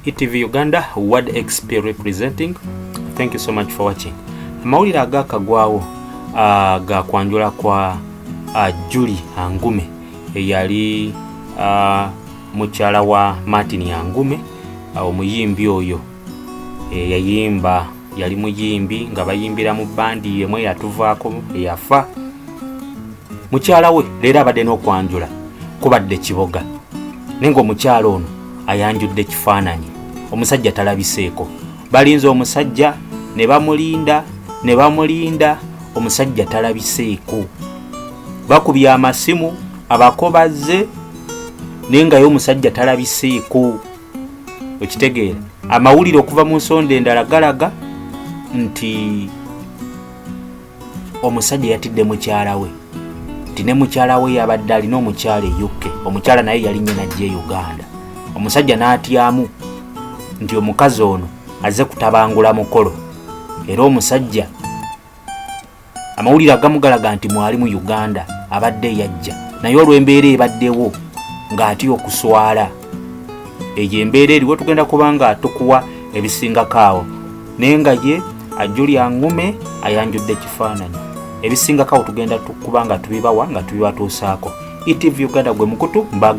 ETV Uganda, Word XP representing. Thank you so much for watching. Amawulire agakagwawo ga kwanjula kwa Julie Angume eyali mukyala wa Martin Angume, omuyimbi oyo eyayimba, yali muyimbi nga bayimbira mu bandi emu eyatuvaako eyafa. Mukyala we leero abadde n'okwanjula kubadde Kiboga, naye ng'omukyala ono ayanjudde kifaananyi, omusajja talabiseeko. Balinze omusajja ne bamulinda ne bamulinda, omusajja talabiseeko. Bakubye amasimu, abako bazze, naye nga ye omusajja talabiseeko. Okitegeera? Amawulire okuva mu nsonda endala galaga nti omusajja yatidde mukyala we, nti ne mukyala we yabadde alina omukyala e UK, omukyala naye yalinye najja e Uganda. Omusajja n'atyamu nti omukazi ono azze kutabangula mukolo, era omusajja amawulire agamu galaga nti mwali mu Uganda abadde yajja, naye olw'embeera ebaddewo ng'atya okuswala. Eyo embeera eriwo, tugenda kuba nga tukuwa ebisingako awo, naye nga ye Julia Angume ayanjudde kifaananyi. Ebisingako awo tugenda kuba nga tubibawa nga tubibatuusaako. ETV Uganda gwe mukutu mbaga.